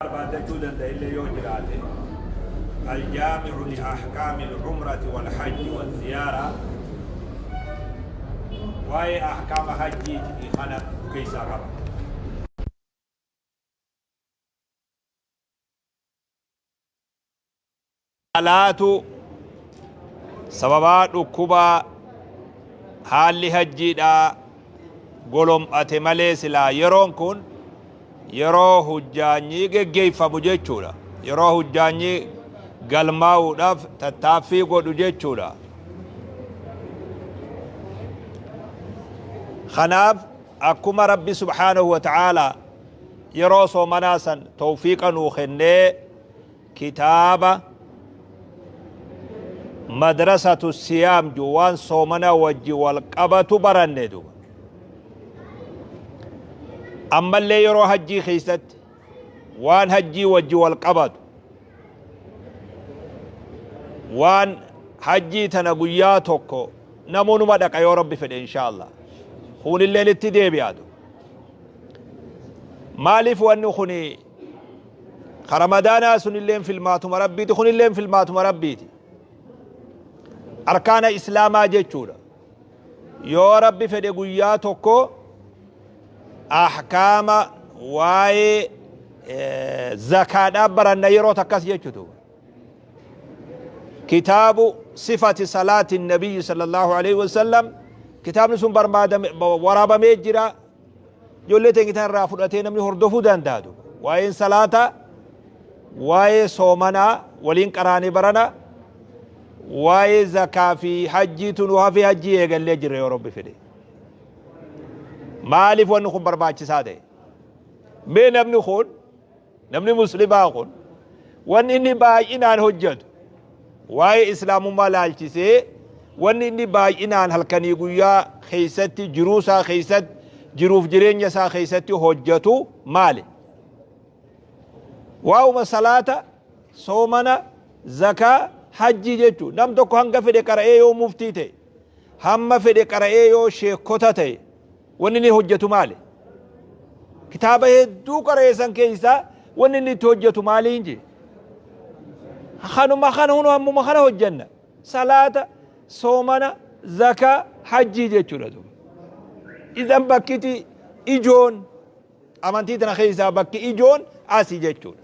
Barbaaddachuu danda'ellee yoo jiraate, Aljaami'u li ahkaamil umrati wal hajji wal ziyaaraa, waa'ee ahkaama hajjiiti kana keessaa qaba. Alaatu sababaa dhukkubaa haalli hajjiidhaa golom'ate malee silaa yeroon kun yeroo hujjaanyii geggeeffamu jechuudha. Yeroo hujjaanyii galmaa'uudhaaf tattaaffii godhu jechuudha. Kanaaf akkuma Rabbi subhaanahu wa ta'aalaa yeroo soomanaa san tawfiiqa nuu kennee Kitaaba Madrasatu Siyaam ju waan soomana wajji wal qabatu baranne duba. Ammallee yeroo hajjii keessatti waan hajjii wajji wal qabatu waan hajjii tana guyyaa tokko namoonuma dhaqa yoo Rabbi fedhe insha Allah. Kuunilleen itti deebi'a duba. Maaliif wanni kuni Ka Ramadaanaa sunilleen filmaatuma Rabbiiti, kunilleen filmaatuma Rabbiiti. Arkaana Islaamaa jechuudha. Yoo Rabbi fedhe guyyaa tokko ahkaama waa'ee zakaadhaa baranna yeroo takkas jechuutu. Kitaabu sifati salaati nabiyyi sallallahu alaihi wasallam kitaabni sun barbaadame waraabamee jira. Ijoollee teenya tana irraa fudhatee namni hordofuu danda'a duuba. Waa'een salaataa, waa'ee soomanaa waliin qaraanee barana, waa'ee zakaa fi hajjiitu nu hafee hajjii eegallee jirra yoo Rabbi fedhe. Maaliif wanni kun barbaachisaa ta'e? Mee namni kun Namni muslimaa kun wanni inni baay'inaan hojjetu waa'ee islaamummaa laalchisee wanni inni baay'inaan halkanii guyyaa keessatti jiruu isaa keessatti jiruuf jireenya isaa keessatti hojjetu maali? Waa'uma salaata, soomana, zakaa, hajjii jechuun nam tokko hanga fedhe qara'ee yoo muftii ta'e, hamma fedhe qara'ee yoo sheekota ta'e, Wanni inni hojjetu maali? Kitaaba hedduu qara'e san keessaa wanni inni itti hojjetu maali hin jee? Kanuma kana hunu hammuma kana hojjenna. Salaata, soomana, zakaa, hajjii jechuudha duuba. Idan bakkiti ijoon Amantii tana keessaa bakki ijoon asi jechuudha.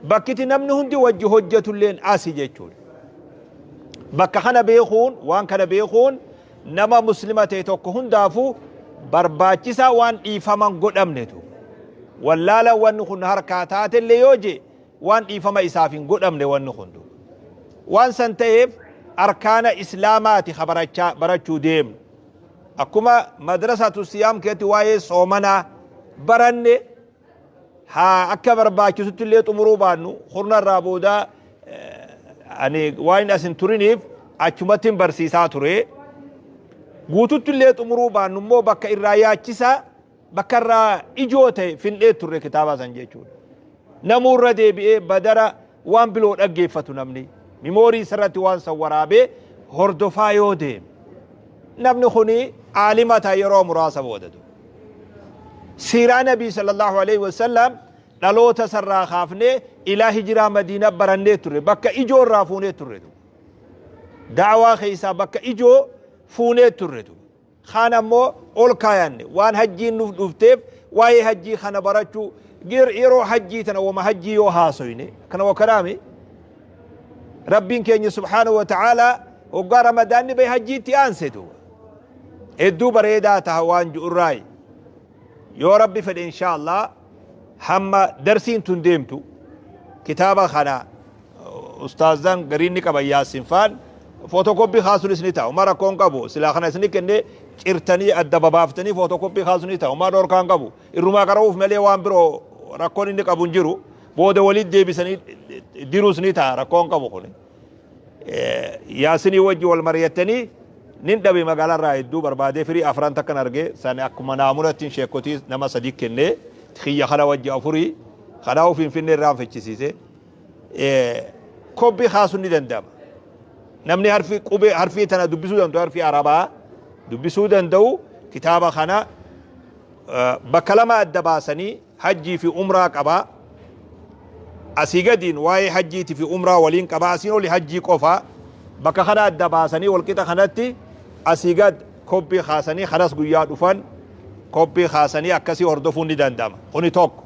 Bakkiti namni hundi wajji hojjetulleen asi jechuudha. Bakka kana beekuun, waan kana beekuun nama muslima ta'e tokko hundaafuu barbaachisaa waan dhiifama hin godhamnetu. Wallaala wanni kun harkaa taatellee yoo jee waan dhiifama isaaf hin godhamne wanni kun. Waan san ta'eef arkaana islaamaati ka barachuu deemnu. Akkuma madrasatu siyaam keessatti waa'ee soomanaa baranne haa akka barbaachisutti illee xumuruu baannu kurna irraa booda ani waan as hin turiniif achumatti hin barsiisaa ture. Guututti illee xumuruu baannu immoo bakka irraa yaachisaa Bakka irraa ijoo ta'e fin'ee turre kitaaba san jechuudha. Namuu irra deebi'ee badara waan biloo dhaggeeffatu namni. Mimoorii isarratti waan san waraabee hordofaa yoo deeme. Namni kuni aalima ta'a yeroo muraasa booda. Siiraa Nabii sallallahu alaihi wasallam dhaloota isarraa kaafnee ilaa hijiraa Madiinaa barannee turre. Bakka ijoo irraa fuunee turre. Da'awaa keessaa bakka ijoo fuunee turre. Kaan ammoo ol kaayanne waan hajjiin nuf dhufteef waa'ee hajjii kana barachuu yeroo hajjii tana wama hajjii yoo haasoyne kana wakanaami Rabbiin keenya subhaanahu wa ta'aalaa hoggaa ramadaanni bahe hajjiitti aanse duuba hedduu bareedaa taha waan ju'urraayi yoo Rabbi fedhe inshaa Allah hamma darsiin tun deemtu kitaaba kana ustaazan gariin ni qaban Yaassin faan footokooppii kaasuunis ni ta'a. Homaa rakkoon qabu. Silaa kana isin kennee cirtanii adda babaaftanii footokooppii kaasuun ni ta'a. Homaa dhorkaan qabu. Irrumaa qara'uuf malee waan biroo rakkoon inni qabu hin jiru. Booda walitti deebisanii diruus ni ta'a rakkoon qabu kuni. Yaasinii wajji wal mari'attanii nin dhabe magaalaa irraa hedduu barbaadee firii afran takkan arge san akkuma naamunatti sheekotii nama sadi kennee kiyya kana wajji afurii kanaafuu finfinnee irraa fichisiise. Kobbii kaasuun ni danda'ama. Namni harfii qubee harfii tana dubbisuu danda'u harfii Arabaa dubbisuu danda'u kitaaba kana bakka lama adda baasanii hajjii fi umraa qaba. Asii gadiin waa'ee hajjiitii fi umraa waliin qaba. Asiin oli hajjii qofa. Bakka kana adda baasanii walqixa kanatti asii gad koppii kaasanii kanas guyyaa dhufan koppii kaasanii akkasii hordofuun ni danda'ama. Kuni tokko.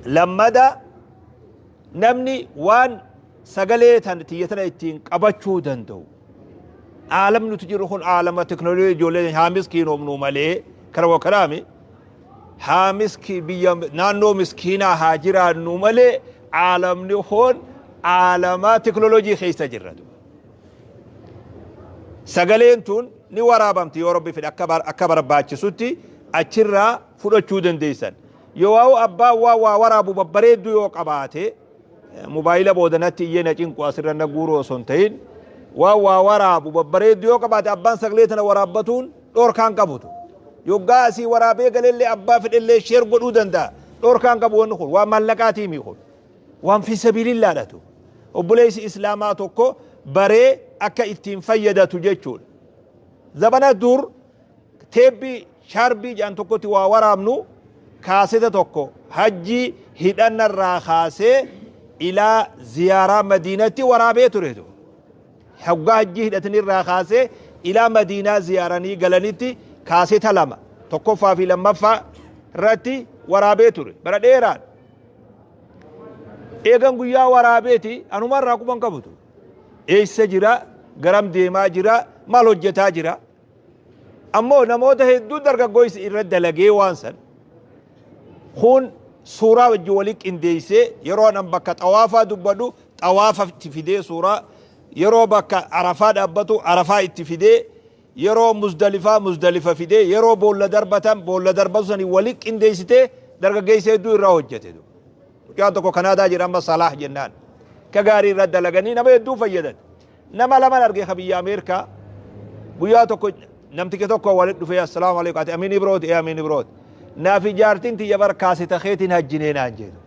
Lammada, namni waan sagalee tan tiyya tana ittiin qabachuu danda'u. Aalamni nuti jirru kun aalama teknooloojii, ijoollee haa miskiinoomnu malee kana wakaraami. Haa miski biyya naannoo miskiinaa haa jiraannu malee aalamni kun aalama teknooloojii keessa jirra. Sagaleen tun ni waraabamti, yoo Rabbi fedhe akka barbaachisutti achirraa fudhachuu dandeessan. Yoo waa'u abbaan waa waa waraabu babbareedduu yoo qabaate, mobaayila boodanatti iyyee na cinqu asirra na guuruu osoo hin ta'in, waan waa waraabu babbareedduu yoo qabaate, abbaan sagalee tana waraabbatuun dhoorkaan qabutu. Yoggaa asii waraabee galellee abbaa fedhellee share godhuu danda'a. Dhoorkaan qabu. Wanni kun waan maallaqaatii kun. Waan fi sabiilillaadhatu. Obboleessi Islaamaa tokko baree akka ittiin fayyadatu jechuudha. Zabana dur teebbii shaarbii jedhan tokkotti waa waraabnu, kaaseta tokko hajjii hidhannarraa kaasee ilaa ziyaaraa Madiinatti waraabee turetu. Hoggaa hajjii hidhatanirraa kaasee ilaa Madiinaa ziyaaranii galanitti kaaseta lama, tokkoffaa fi lammaffaa irratti waraabee ture bara dheeraan. Eegan guyyaa waraabeeti anumarraa quban qabutu. Eessa jira, garam deemaa jira, maal hojjetaa jira? Ammoo namoota hedduu dargaggoysi irra dalagee waan san kun suuraa wajjin walii qindeessee, yeroo an bakka xawaafaa dubbadhu xawaafa itti fidee suuraa, yeroo bakka Arafaa dhaabbatu Arafaa itti fidee, yeroo Muzdalifaa Muzdalifa fidee, yeroo boolla darbatan boolla darbatu sanii walii qindeessitee dargaggeessa hedduu irraa hojjete. Mucaan tokko Kanaadaa jira amma, Salaah jennaan. Ka gaarii irra dalaganii nama hedduu fayyadan. Nama laman arge ka biyya Ameerikaa. Guyyaa tokko namticha tokko walitti dhufee, "Assalaamu alaikum, ati Amiin Ibrooti?" "Ee, Amiin Ibrooti." "Naafi jaartiin tiyya bar kaaseta keetiin hajjinee" naan jedhu.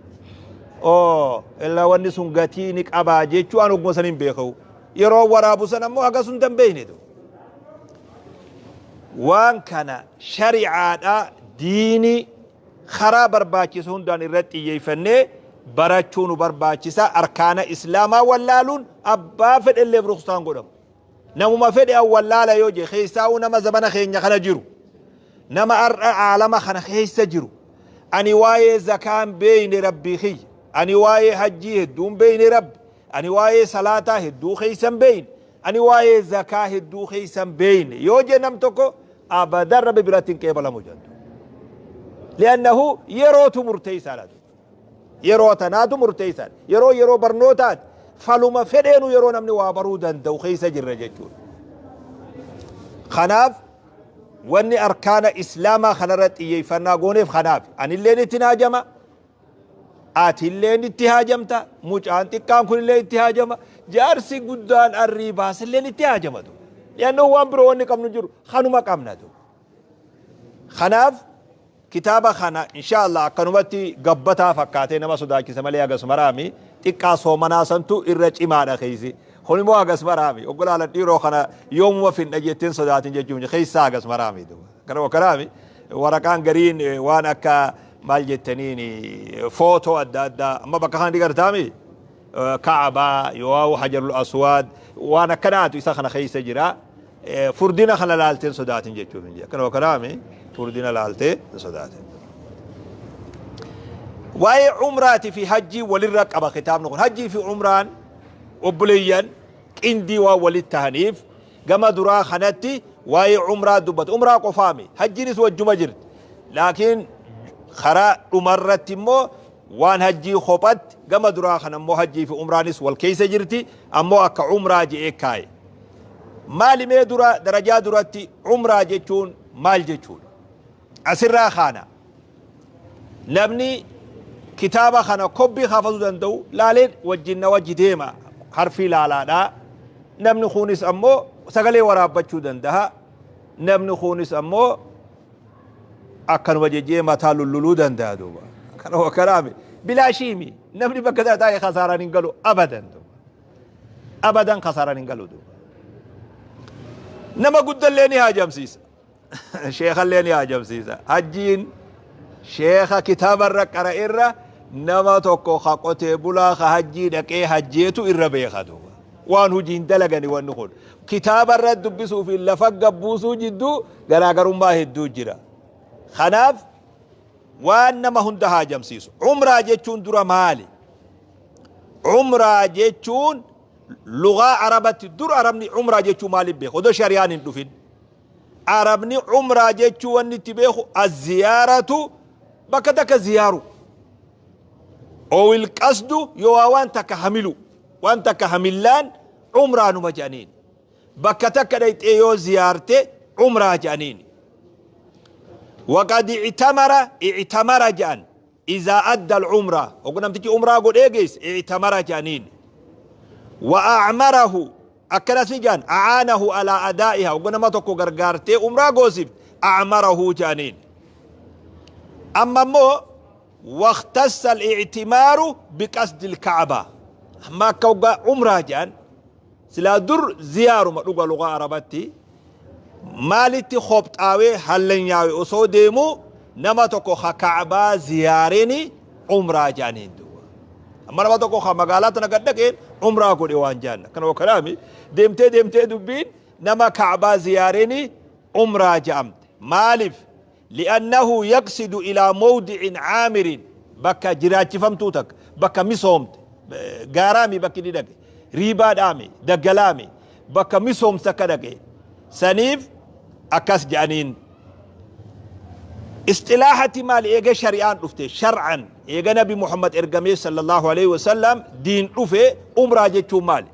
Oo, illaa wanni sun gatii ni qabaa jechuu an oguma san hin beeku. Yeroo waraabu san ammoo haga sun danbeeyne. Waan kana shari'aadha, diinii karaa barbaachisu hundaan irratti xiyyeeffannee barachuu nu barbaachisa. Arkaana Islaamaa wallaaluun abbaa fedhelleef ruksaan godhamu. Namuma fedhe an wallaala yoo jee, keessaa'uu nama zamana keenya kana jiru, nama har'a aalama kana keessa jiru, "Ani waa'ee zakaan beeyne, Rabbii kiyya, ani waa'ee hajjii hedduun beeyne, Rabbi, ani waa'ee salaataa hedduu keessan beeyne, ani waa'ee zakaa hedduu keessan beeyne" yoo jee nam tokko, abadan Rabbi biratti hin qeebalamu jedhu. Li'annahu yerootu murteessaadha. Yeroo tanaatu murteessaadha. Yeroo barnootaati. Faluma fedheenu yeroo namni waa baruu danda'u keessa jirra jechuudha. Kanaaf wanni arkaana Islaamaa kanarra xiyyeeffannaa gooneef kanaaf anilleen itti haajama. Atilleen itti haajamta. Mucaan xiqqaan kunillee itti haajama. Jaarsi guddaan arrii baasilleen itti haajamatu. Li'annoo waan biroo wanni qabnu jiru kanuma qabnatu. Kanaaf kitaaba kana insha Allah akkanumatti gabbataa fakkaatee nama sodaachisa malee hagas maraami. Xiqqaa soomanaa santu irra cimaadha keessi. Kun immoo hagas maraami. Oggolaalan dhiiroo kana yoomuma finna jetteen sodaatin jechuun keessaa hagas maraami. Kana kanaami waraqaan gariin waan akka maal jettaniin footoo adda addaa amma bakka kana ni gartaami. Ka'abaa yoo Hajarul Aswaad waan akkanaatu isa kana keessa jira. Furdina kana laalteen sodaatin jechuuf hin jedhe. Akkana kanaami furdina laaltee hin sodaatin. Waa'ee umraatii fi hajjii walirra qaba kitaabni kun. Hajjii fi umraan obboleeyyan qindii waan walitti tahaniif gama duraa kanatti waa'ee umraa dubbata. Umraa qofaami. Hajjiinis wajjuma jirti. Laakiin karaa dhumarratti immoo waan hajjii kophatti, gama duraa kana immoo hajjii fi umraanis wal keessa jirti, ammoo akka umraa je'ee kaaye. Maali mee dura darajaa duratti umraa jechuun maal jechuudha? Asirraa kaana. Namni kitaaba kana kobbii kaafatu danda'u laalee wajjin na wajji deema, harfii laalaadha. Namni kunis ammoo sagalee waraabbachuu danda'a. Namni kunis ammoo akkanuma jejjee mataa lulluluu danda'a duuba. Kana kanaami bilaashiimi namni bakka sana taa'ee kasaaraan hin galu abadan duuba. Abadan kasaaraan hin galu duuba. Nama guddallee ni haajamsiisa. Sheekallee ni haajamsiisa. Hajjiin sheeka kitaabarra qara'erra Nama tokko ka qotee bulaa ka hajjii dhaqee hajjeetu irra beeka duuba. Waan hujiin dalagani wanni kun. Kitaaba irra dubbisuu fi lafa gabbuusuu jidduu garaagarummaa hedduu jira. Kanaaf waan nama hunda haajamsiisu. Umraa jechuun dura maali? Umraa jechuun lugaa Arabatti dur Arabni umraa jechuun maaliif beeka? Odoo shari'aan hin dhufin. Arabni umraa jechuu wanni itti beeku azziyaaratu, bakka takka ziyaaru, owil qasdu, yoo waan takka hamilu, waan takka hamillaan umraa numa jedhaniin. Bakka takka dhayxee yoo ziyaarte umraa jedhaniin. Waqad ictamara, ictamara jedhan izaa adda al-umraa, hoggu namtichi umraa godhee geesse ictamara jedhaniin. Wa acmarahu akkanas ni jedhan, acaanahu alaa adaa'iha, hoggu nama tokko gargaartee umraa goosifte acmarahu jedhaniin. Amma immoo waqtassa al-ictimaaru biqasdi al-ka'aba, amma akka hoggaa umraa jedhan silaa dur ziyaaruma dhuga lugaa Arabatti maalitti khopxaawee hallanyaa'e osoo deemuu nama tokko ka Ka'baa ziyaareni umraa jedhaniin duuba. Amma nama tokko ka magaalaa tana gad dhaqeen umraa godhe waan jedhan akkana wakkanaami deemtee deemtee dubbiin nama Ka'baa ziyaareni umraa jedhamte. Maaliif? Li'annahu yaqsidu ilaa mawdi'in caamirin, bakka jiraachifamtuu takka, bakka misoomte, gaaraami bakki inni dhaqe, riibaadhaami, daggalaami, bakka misoomte takka dhaqe saniif akkas jedhaniin. Isxilaaxatti maali? Eega shari'aan dhufte, shar'an eega Nabi Muhammad ergamee sallallahu alaihi wasallam diin dhufe, umraa jechuun maali?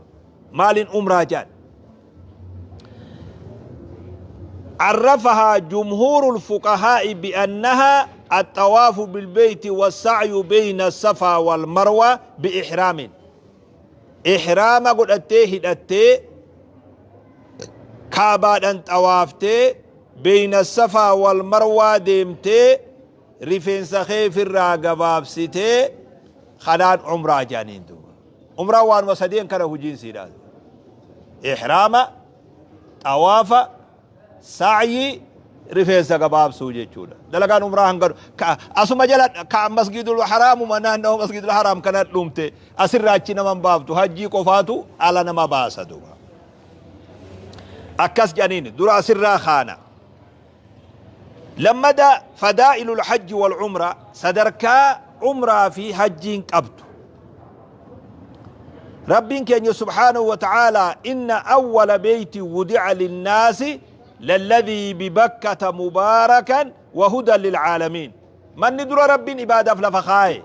Maaliin umraa jedhan? عرفها جمهور الفقهاء بأنها الطواف بالبيت والسعي بين الصفا والمروة بإحرام. إحرام godhattee hidhattee Kaabaadhaan xawaaftee beeyna Safaa wal Marwaa deemtee rifeensa kee firraa gabaabsitee kanaan umraa jedhaniin duuba. Umraan waanuma sadeen kana hujiin siidha. Ihraama, xawaafa, sa'yii, rifeensa gabaabsuu jechuudha. Dalagaan umraa hanga asuma jala ka Masgiidul Haraamuma naannawa Masgiidul Haraam kana dhumte, asirraa achi nama hin baaftu, hajjii qofaatu ala nama baasa duuba. Akkas jedhaniin dura asirraa kaana. Lammada, fadaa'ilul hajji wal umraa, sadarkaa umraa fi hajjiin qabdu. Rabbiin keenya subhaanahu wa ta'aalaa, inna awwala beeyti wudi'a linnaasi lalladhii bibakkata mubaarakan wa hudan lilcaalamiin. Manni dura Rabbiin ibaadaaf lafa kaaye.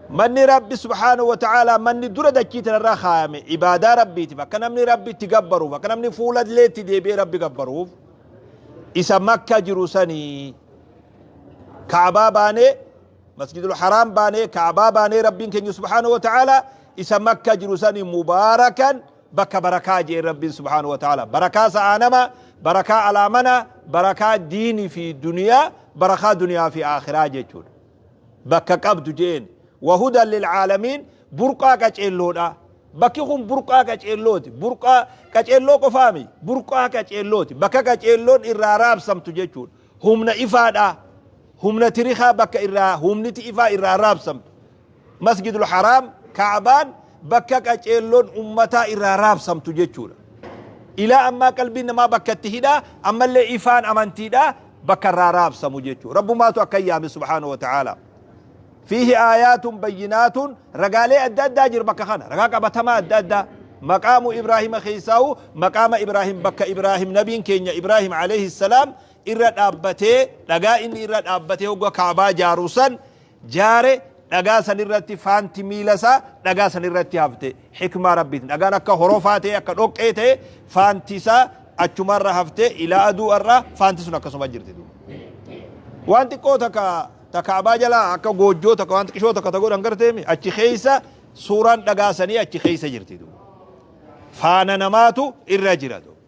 Manni Rabbi subhaanahu wa ta'aalaa, manni dura dachii tanarra kaayame ibaadaa Rabbiitiif, akka namni Rabbi itti gabbaruuf, akka namni fuula illee itti deebi'ee Rabbi gabbaruuf, isa Makka jiru sanii. Ka'abaa baanee, Masjidul Haraam baanee, Ka'abaa baanee, Rabbiin keenya subhaanahu wa ta'aalaa isa Makka jiru sanii mubaarakan, bakka barakaa jeen Rabbiin subhaanahu wa ta'aalaa. Barakaa sa'aa nama, barakaa alaa mana, barakaa diinii fi duniyaa, barakaa duniyaa fi akhiraa jechuudha. Bakka qabdu jeen. Wahudan lilcaalamiin, burqaa qaceelloodha. Bakki kun burqaa qaceellooti. Burqaa qaceelloo qofaami, burqaa qaceellooti, bakka qaceelloon irraa raabsamtu jechuudha. Humna ifaadha, humna tirikaa, bakka irraa humniti ifaa irraa raabsamtu. Masjidul Haraam, Ka'baan, bakka qaceelloon ummataa irraa raabsamtu jechuudha. Ilaa ammaa qalbiin namaa bakka itti hidhaa, ammallee ifaan amantiidha bakka irraa raabsamu jechuudha. Rabbumaatu akka yaame subhaanahu wa ta'ala. Fiihi aayaatun bayyinaatun, ragaalee adda addaa jira bakka kana, ragaa qabatamaa adda addaa. Maqaamu Ibraahima keessaahu, maqaama Ibraahim, bakka Ibraahim, nabiin keenya Ibraahim alayhi salaam irra dhaabbatee, dhagaa inni irra dhaabbatee hogga Kaabaa jaaru san jaare, dhagaa san irratti faanti miila isaa dhagaa san irratti hafte. Hikmaa Rabbiitiin dhagaan akka horofaa ta'e, akka dhoqqee ta'e, faanti isaa achumarra hafte. Ilaa aduu irraa faanti sun akkasuma jirti duuba. Waan xiqqoo takka ta Kaabaa jalaa akka goojjoo takka, waan xiqqishoo takka ta godhan garteemi, achi keessa suuraan dhagaa sanii achi keessa jirti duuba. Faana namaatu irra jira duuba.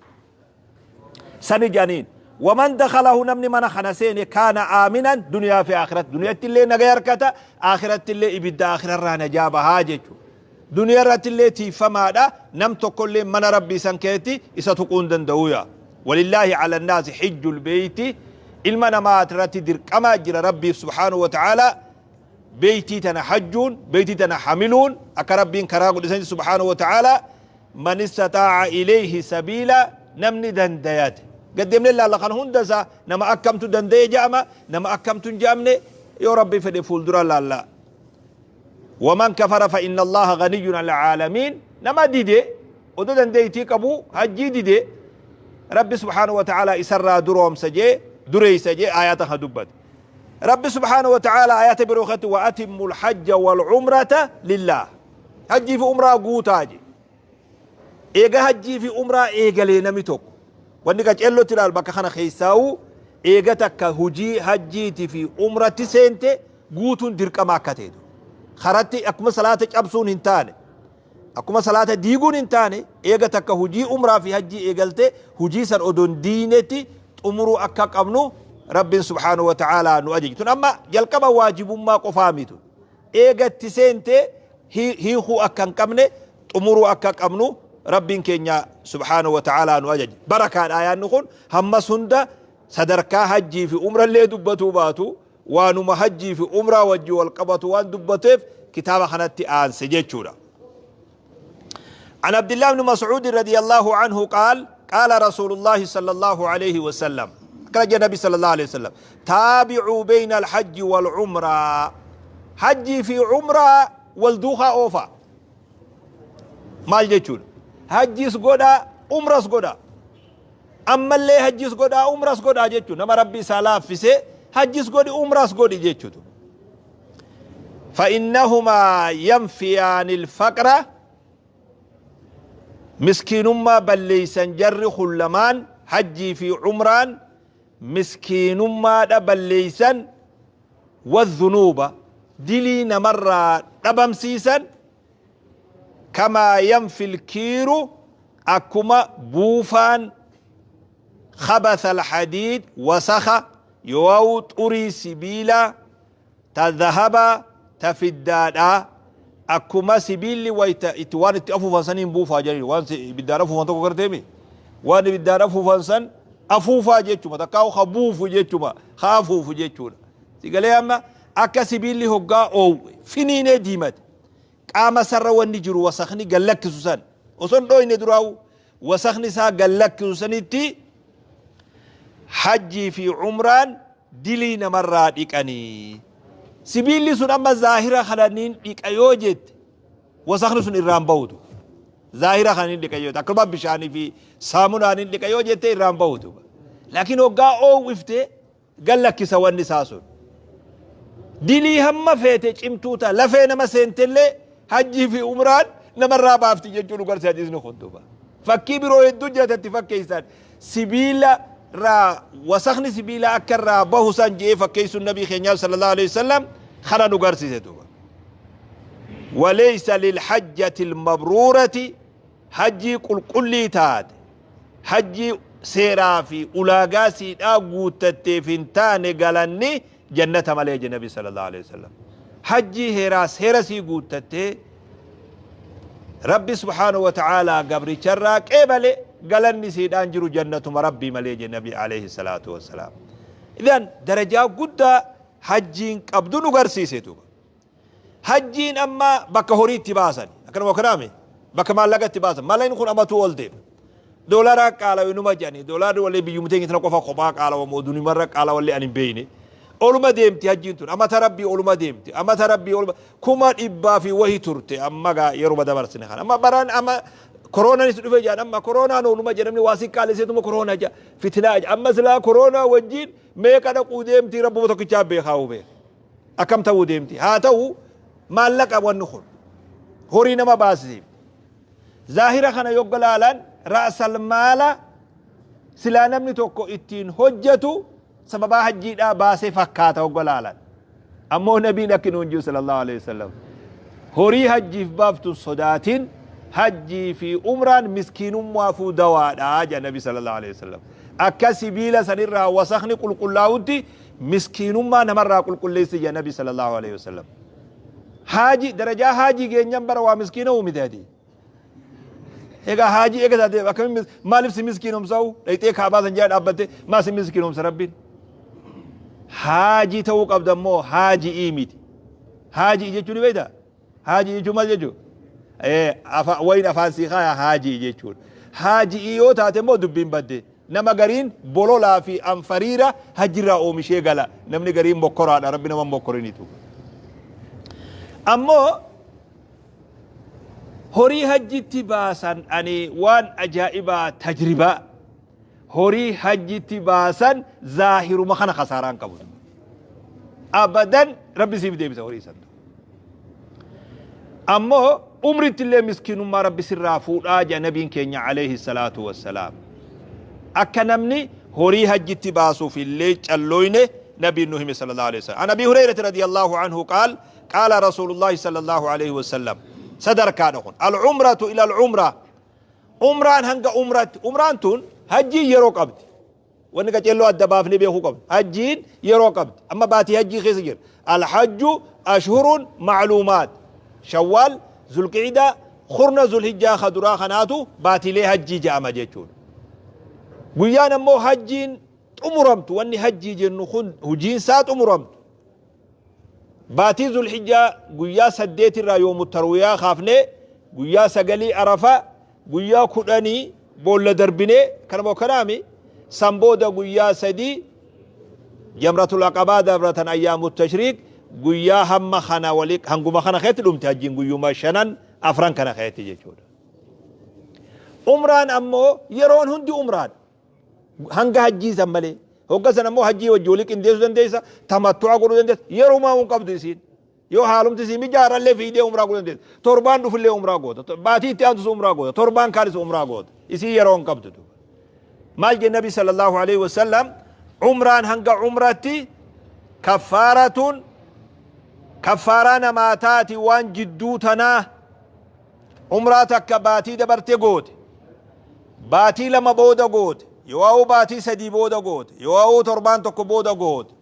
Sani jedhaniin. Waman dakhalahu, namni mana kana seene, kaana aaminan duniyaa fi akhiratti, duniyatti illee nagaya harkata, akhiratti illee ibidda akhirarraa najaa bahaa jechuudha. Duniyaa irratti illee tiiffamaadha, nam tokko illee mana Rabbii san keessatti isa tuquu hin danda'u yaa. Walillaahi ala naasi hijjul beeyti, ilma namaa irratti dirqamaa jira Rabbiif subhaanahu wa ta'aalaa. Beeytii tana hajjuun, beeytii tana hamiluun, akka Rabbiin karaa godhe sanitti subhaanahu wa ta'aalaa, man istaxaa'a ilayhi sabiila, namni dandayate. Gad deemnee ilaalla kana hunda isaa, nama akkamtu danda'e ja'ama, nama akkamtu hin ja'amne, yoo Rabbi fedhe fuuldura laalla. Waman kafara fa inna Allaha ganiyyun anil aalamiin, nama dide odoo dandeeytii qabu hajjii dide, Rabbi subhaanahu wa ta'aalaa isarraa duroomsa jee, dureeysa jee aayaata kana dubbate. Rabbi subhaanahu wa ta'aalaa aayaata biroo keessatti wa atimmul hajja wal umrata lillaah. Hajjii fi umraa guutaa je. Eega hajjii fi umraa eegalee namni tokko wanni qaceellotti ilaalu bakka kana keessaa'u, eega takka hujii hajjiiti fi umratti seente guutuun dirqama akka ta'etu. Karatti akkuma salaata cabsuun hin taane, akkuma salaata diiguun hin taane, eega takka hujii umraa fi hajjii eegalte hujii san odoo hin diignetti xumuruu akka qabnu Rabbiin subhaanahu wa ta'aalaa nu ajaje. Tun amma jalqaba waajibummaa qofaa mitu. Eega itti seente hiikuu akka hin qabne, xumuruu akka qabnu Rabbiin keenya subhaanahu wa ta'aalaa nu ajaje. Barakaadha aayaanni kun hammas hunda sadarkaa hajjii fi umrallee dubbatuu baatu, waanuma hajjii fi umraa wajji wal qabatu waan dubbateef kitaaba kanatti aanse jechuudha. عن عبد الله بن مسعود رضي الله عنه قال: قال رسول الله صلى الله عليه وسلم، قال النبي صلى الله عليه وسلم: تابعوا بين الحج والعمرة، حجي في عمرة والدوخة أوفا. Maal jechuun? Hajjiis godhaa, umras godhaa, ammallee hajjiis godhaa, umras godhaa jechuun, nama Rabbi isaa laaffisee hajjis godhi, umras godhi jechuutu. فإنهما ينفيان الفقر، miskiinummaa balleeysan jarri kun lamaan, hajjii fi umraan miskiinummaadha balleeysan, والذنوب, dilii namarraa dhabamsiisan, كما ينفي الكير, akkuma buufaan, خبث الحديد, wasakha yoo xurii sibiilaa ta dhahaba ta fiddaadha, akkuma sibiilli wayta itti waan itti afuufan saniin buufaa jedhani, waan ibiddaan afuufan tokko garteemi, waan ibiddaan afuufan san afuufaa jechuma, takkaa ka buufu jechuma, ka afuufu jechuudha. Si galee? Amma akka sibiilli hoggaa oowwe finiinee diimate qaama sarra wanni jiru wasakni gallakkisu san, osoo hin dhooyne duraa'u wasakni isaa gallakkisu sanitti, hajjii fi umraan dilii namarraa dhiqanii. Sibiilli sun amma zaahira kananiin dhiqa yoo jette, wasakni sun irraan bahutu. Zaahira kananiin dhiqa yoo jette, akkuma bishaanii fi saamunaaniin dhiqa yoo jette, irraan bahutu. Laakiin hoggaa oowwifte gallakkisa wanni isaa sun. Dilii hamma feete cimtuu ta'a lafee nama seentellee hajjii fi umraan namarraa baafti jechuun garsi hadiisni kun duuba. Fakkii biroo hedduu jira itti fakkeessan, sibiila irraa wasakni sibiila akka irraa bahu san je'ee fakkeessuun nabii keenyaa sallallahu alaihi wasallam kana nu garsiise duuba. وليس للحجة المبرورة, hajjii qulqullii taate, hajjii seeraa fi ulaagaa siidhaa guuttatteef hin taane galanni jannata malee jedhe nabi sallallahu alaihi wasallam. Hajjii heeraa seera sii guuttattee Rabbi subhaanahu wa ta'aalaa gabricharraa qeebale, galanni siidhaan jiru jannatuma Rabbii malee jedhe nabi alayhi salaatu wassalaam. Idan darajaa guddaa hajjiin qabdu nu garsiise duuba. Hajjiin amma bakka horii itti baasan, akkanuma kanaami, bakka maallaqa itti baasan. Maallaqni kun amatuu ol deema. Doolaara qaalawe numa jedhani, doolaarri wallee biyyuma teenya tana qofa kophaa qaalawa moo dunimarra qaalawallee ani hin beeyne. Oluma deemti hajjiin tun, amata Rabbii oluma deemti, amata Rabbii oluma 100,000 fi wahi turte. Amma gaa yeruma dabarsine kana amma baraan amma koronaanis dhufe jedhan, amma koronaan oluma jedhamni waa si qaaliseetuma koronaa jedha, fitinaa jedha. Amma silaa koronaa wajjiin meeqa dhaquu deemti, Rabbuma tokkichaa beekaa beeka akkam ta'uu deemti. Haa ta'u, maallaqa wanni kun horii nama baasisiif. Zaahira kana yogga laalan, ra'sal maala silaa namni tokko ittiin hojjetu sababaa hajjiidhaa baasee fakkaata hogga laalan. Ammoo nabiin akki nuun jiru sallallahu alaihi wasallam, horii hajjiif baaftu sodaatin, hajjii fi umraan miskiinummaafuu dawaadha jedha nabi sallallahu alaihi wasallam. Akka sibiila sanirraa wasakni qulqullaa'utti miskiinummaa namarraa qulqulleessi jedha nabi sallallahu alaihi wasallam. Haaji darajaa haajii geenyan bara waa miskiina uumite ati. Egaa haajii eega taate akkamiin maaliif si miskiinomsa'u dhayxee Kaabaa san jala dhaabbatte maa si miskiinomsa Rabbiin? Haajii ta'uu qabda immoo haaji'ii miti. Haajii jechuu ni beektaa? Haajii jechuun maal jechuu? Wayin afaan sii kaaya haajii jechuudha. Haajii yoo taate immoo dubbiin badde. Nama gariin bololaa fi anfariira hajjirraa oomishee gala. Namni gariin mokkoraadha. Rabbi nama hin mokkorinitu. Ammoo horii hajjitti baasan ani waan ajaa'ibaa tajribaa horii hajjitti baasan zaahiruma kana kasaaraan qabu. Abadan Rabbi siif deebisa horii san. Ammoo umritti illee miskiinummaa Rabbi sirraa fuudhaa jedha nabiin keenya alayhi salaatu wassalaam. Akka namni horii hajjitti baasuuf illee callooyne nabiin nu hime sallallahu alayhi wasallam. An Abi Hurayrati radiyallahu anhu qaal qaala Rasuulullahi sallallahu alayhi wasallam. Sadarkaadha kun. Al-umratu ila al-umra. Umraan hanga umratti. Umraan tun hajjiin yeroo qabdi. Wanni qaceelloo adda baafnee beekuu qabnu. Hajjiin yeroo qabdi. Amma baatii hajjii keessa jira. Alhajju ashhurun ma'luumaat. Shawwaal, Zulqi'idaa, kurna Zulhijjaa ka duraa kanaatu baatiilee hajjii jedhama jechuudha. Guyyaan ammoo hajjiin xumuramtu wanni hajjii jennu kun hojiin isaa xumuramtu. Baatii Zulhijjaa guyyaa 8 irraa yoomu tarwiyaa kaafnee guyyaa sagalii Arafaa guyyaa kudhanii boolla darbinee kanuma kanaami san booda guyyaa 3 jamratul aqabaa dabratan ayyaamu tashriik guyyaa hamma kana wali hanguma kana keessatti dhumte hajjiin guyyuma shanan afran kana keessatti jechuudha. Umraan ammoo yeroon hundi umraadha. Hanga hajjii san malee. Hogga san ammoo hajjii wajji walii qindeessuu dandeessa, tamattu'a godhuu dandeessa, yerumaa hin qabdu isiin. Yoo haalumti sii mijaarallee fiidee umraa godhuu dandeessa. Torbaan dhufullee umraa goota. Baatii itti aantus umraa goota. Torbaan kaanis umraa goota. Isii yeroo hin qabdu duuba. Maal jenne Nabi sallallahu alaihi wasallam umraan hanga umratti kaffaaratun kaffaaraa namaa taati waan jidduu tanaa umraa takka baatii dabarte goote. Baatii 2 booda goote. Yoo'aa'uu baatii 3 booda goote. Yoo'aa'uu torbaan 1 booda goote.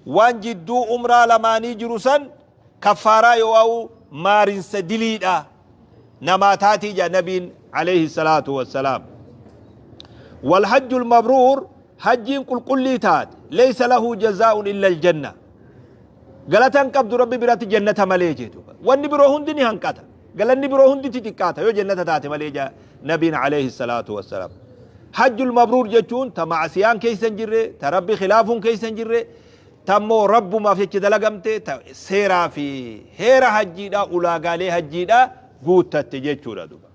Waan jidduu umraa lamaanii jiru san kaffaaraa yoo'aa'uu maarinsa diliidha namaa taatii jedha nabiin alayhi salaatu wassalaam. Walhajjul mabruur hajjiin qulqullii taate laysa lahu jazaa'un illa aljanna. Galata hin qabdu Rabbi biratti jannata malee jeetu. Wanni biroo hundi ni hanqata. Galanni biroo hundi xixiqqaata yoo jannata taate malee jaa nabiin alayhi salaatu wassalaam. Hajjul mabruur jechuun ta ma'asiyaan keessa hin jirre, ta Rabbi khilaafuun keessa hin jirre, ta immoo Rabbumaaf jecha dalagamte, ta seeraa fi heera hajjiidhaa ulaagaalee hajjiidhaa guuttatte jechuudha duba.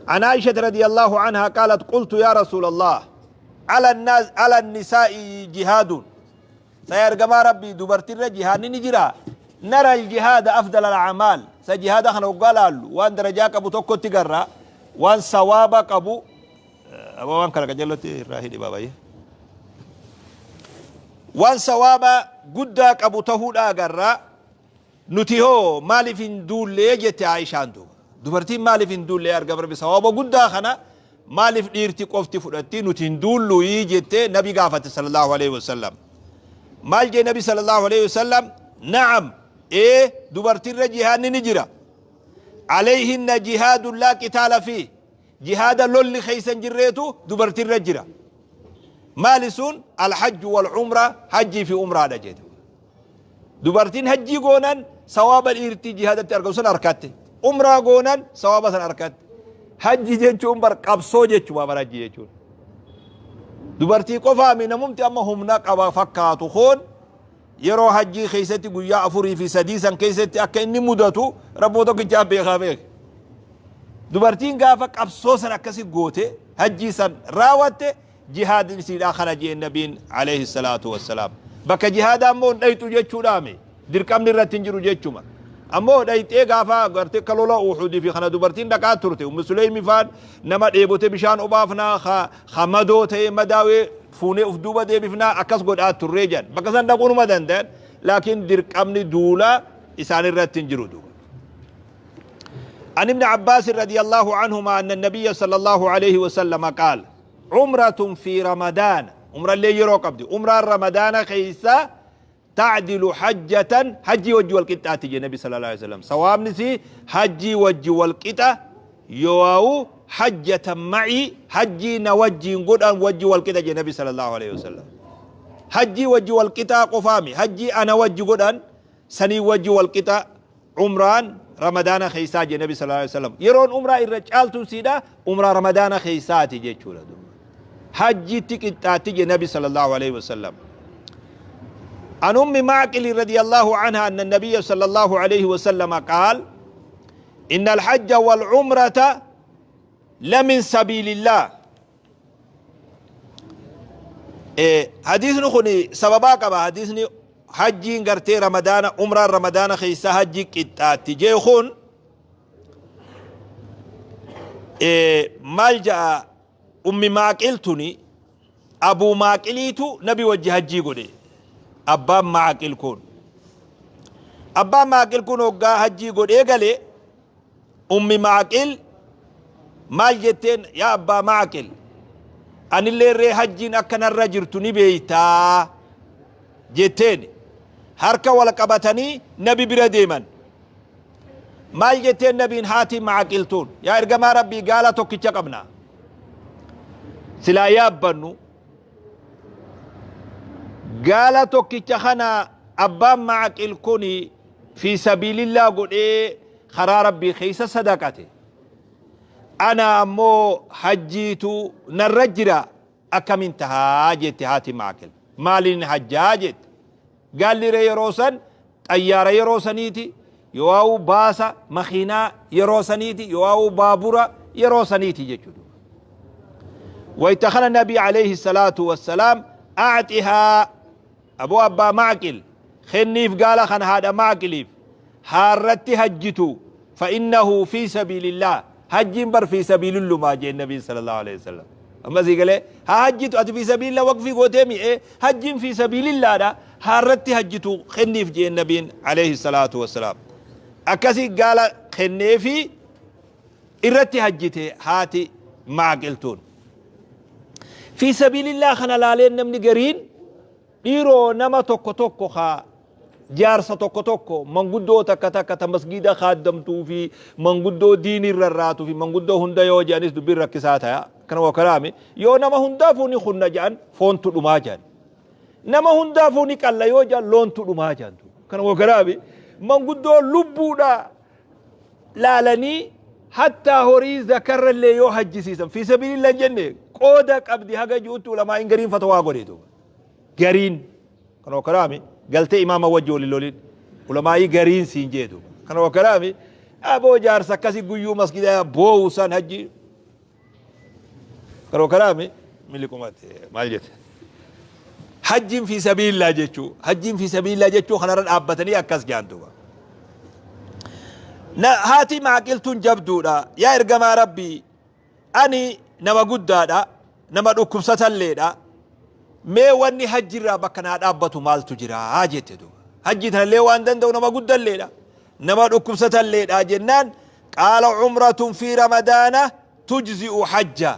An Aisha radiyallahu anha qaalat qultu yaa Rasuulallah ala annaas ala nisaa'i jihaadun Sa yaa ergamaa Rabbii dubartirra jihaadni ni jiraa? Nara aljihaada afdala al'amaal. Sa jihaada kana hoggaa laallu waan darajaa qabu tokkotti garra, waan sawaaba qabu. Aboo waan kana qajeellotti irraa hidhi baabayyee. Waan sawaaba guddaa qabu tahuudha agarra. Nuti hoo maaliif hin duullee jette Aishaan duuba. Dubartiin maaliif hin duulle yaa ergama Rabbi sawaaba guddaa kana maaliif dhiirti qofti fudhatti nuti hin duulluuyii jette nabi gaafate sallallahu alaihi wasallam. Maal jee nabi sallallahu alaihi wasallam na'am ee dubartiirra jihaadni ni jira. Alayhinna jihaadun laa qitaala fi jihaada lolli keessa hin jirreetu dubartiirra jira. Maali sun alhajju wal umra hajjii fi umraadha jedhe. Dubartiin hajjii goonan sawaaba dhiirtii jihaadatti argatu san arkatte. Umraa goonan sawaaba san arkatte. Hajji jechuun bar qabsoo jechuudha bar hajji jechuun. Dubartii qofaami namumti amma humna qaba fakkaatu kun yeroo hajjii keessatti guyyaa 4 fi 3 san keessatti akka inni mudatu rabbuma tokkichaa beekaa beeka. Dubartiin gaafa qabsoo san akkasi goote hajjii san raawwatte Jihaadni isiidhaa kana jeen nabiin alayhi salaatu wassalaam. Bakka jihaadaa immoo hin dhayxu jechuudhaami. Dirqamni irratti hin jiru jechuma. Ammoo dhayxee gaafa gartee akka lola Uhuudi fi kana dubartiin dhaqaa turte. Ummu Suleymi faan nama dheebote bishaan obaafnaa ka ka madoo ta'ee madaawee fuunee uf duuba deebifnaa akkas godhaa turree jedhan. Bakka san dhaquu numa danda'an. Laakiin dirqamni duulaa isaan irratti hin jiru duuba. عن ابن عباس رضي الله عنهما أن النبي صلى الله عليه وسلم قال Cumratun fi Ramadaana, umrallee yeroo qabdi, umraan Ramadaana keessa ta'dilu hajjatan, hajjii wajji wal qixxaatti jedhe Nabi sallallahu alaihi wasallam. Sawaabni isii hajjii wajji wal qixa yoo'aawu hajjatan ma'i hajjii na wajjiin godhan wajji wal qixa jedhe Nabi sallallahu alaihi wasallam. Hajjii wajji wal qixaa qofaami hajjii ana wajji godhan Sanii wajji wal qixa umraan Ramadaana keessaa jee Nabi sallallahu alaihi wasallam. Yeroon umraa irra caaltuun siidha umraa Ramadaana keessaati jechuudha duuba. Hajjiitti qixxaatti jee Nabi sallallahu alaihi wasallam. An Ummi Ma'qil radiyallahu anha anna nabiyya sallallahu alaihi wasallam qaal inna al-hajja wal umrata lamin sabilillah. Hadiisni kun sababaa qaba. Hadiisni hajjiin gartee Ramadaana, umraan Ramadaana keessa hajji qixxaatti jee kun maal ja'a? Ummi Maaqil tuni, Abuu Maaqiliitu Nabi wajji hajjii godhe. Abbaan Maaqil kun, abbaan Maaqil kun hoggaa hajjii godhee gale, Ummi Maaqil maal jetteen? Yaa abbaa Maaqil, anillee ree hajjiin akka narra jirtu ni beeytaa jetteen. Harka wal qabatanii Nabi bira deeman. Maal jetteen Nabiin haati Maaqil tun? Yaa ergamaa Rabbii, gaala tokkicha qabna silaa yaabbannu. Gaala tokkicha kana abbaan Maaqil kun fi sabiilillaa godhee karaa Rabbii keessa sadaqate. Ana ammoo hajjiitu narra jira, akkamin tahaa jette haati Maaqil. Maaliin hajjaa jette. Gaalli ree yeroo san xayyaara yeroo saniiti, yoo'aa'uu baasa makiinaa yeroo saniiti, yoo'aa'uu baabura yeroo saniiti jechuudha. Wayta kana Nabi alayhi salaatu wassalaam, a'xihaa aboo abbaa Maaqil, kenniif gaala kana haadha Maaqiliif haarratti hajjitu, fa innahu fi sabiilillah. Hajjiin bar fi sabiilillumaa jeen Nabiin sallallahu alayhi wasallam. Amma sii galee? Haa hajjitu. Ati fi sabiilillah waqfii gootee mi'ee, hajjiin fi sabiilillaadha, haarratti hajjitu kenniif jeen Nabiin alayhi salaatu wassalaam. Akkasii gaala kenneefi irratti hajjite haati Maaqiltuun. Fi sabiilillah kana laaleen namni gariin, dhiiroo, nama tokko tokko ka jaarsa tokko tokko, manguddoo takka takka ta masgiida kaaddamtuu fi manguddoo diinii rarraatuu fi manguddoo hunda yoo jedhanis dubbiin rakkisaa taya. Kana waa karaami yoo nama hundaafuu ni kunna jedhan, foontu dhumaa jedhan. Nama hundaafuu ni qalla yoo jedhan, loontu dhumaa jedhan. Kana waa karaami manguddoo lubbuudha laalanii hattaa horii zakarrallee yoo hajjisiisan fi sabiilillah hin jenne qooda qabdi haga ji'utti ulamaa'iin gariin fatawaa godhe duuba. Gariin kana wakaraami galtee imaama wajji waliin lolin, ulamaa'ii gariin siin jee duuba. Kana wakaraami aboo jaarsa akkasi guyyuu masgida boo'u san hajji kana wakaraami miliqumate maal jette? Hajjiin fi sabiillah jechuu, hajjiin fi sabiillah jechuu kanarra dhaabbatanii akkas jaan duuba. Na haati Maaqiltuun jabduudha. Yaa ergamaa Rabbii, ani nama guddaadha, nama dhukkubsatalleedha, mee wanni hajjirraa bakka naa dhaabbatu maaltu jira jette duuba. Hajjii tanallee waan danda'u nama guddalleedha, nama dhukkubsatalleedha jennaan, qaala umratun fi Ramadaana tujzi'u hajja.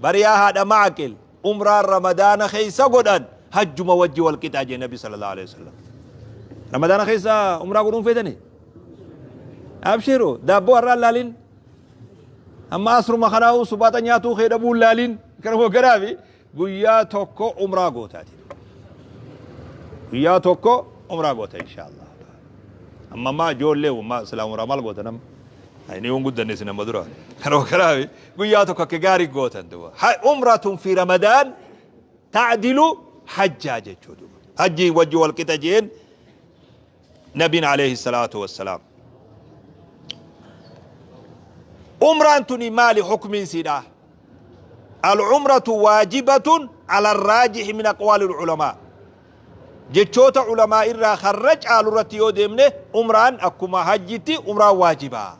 Bariyaa haadha Maaqil, umraan Ramadaana keessa godhan hajjuma wajji wal qixaa jee Nabi sallallahu alaihi wasallam. Ramadaana keessa umraa godhuun feetanii? Abshiru, daabboo har'aan laalin. Amma asruma kanaa'uu subaaxa nyaatuu kee dhabuun laalin. Kana garaafi guyyaa tokko umraa gootaati. Guyyaa tokko umraa goota inshaallah. Amma ammaa ijoollee ummaa silaa umraa maal goota nama? Inni hin guddanne isin amma dura. Kana garaafi guyyaa tokko akka gaarii gootan duuba. Umratun fi Ramadaan ta'dilu hajjaa jechuu duuba. Hajjii wajji wal qixa jeen Nabiin alayhi salaatu wassalaam. Umraan tuni maali hukmiin siidha? Al-umratu waajibatun ala arraajihi min aqwaali ulamaa. Jechoota ulamaa irraa karra caalu irratti yoo deemne, umraan akkuma hajjitti umraan waajibaa.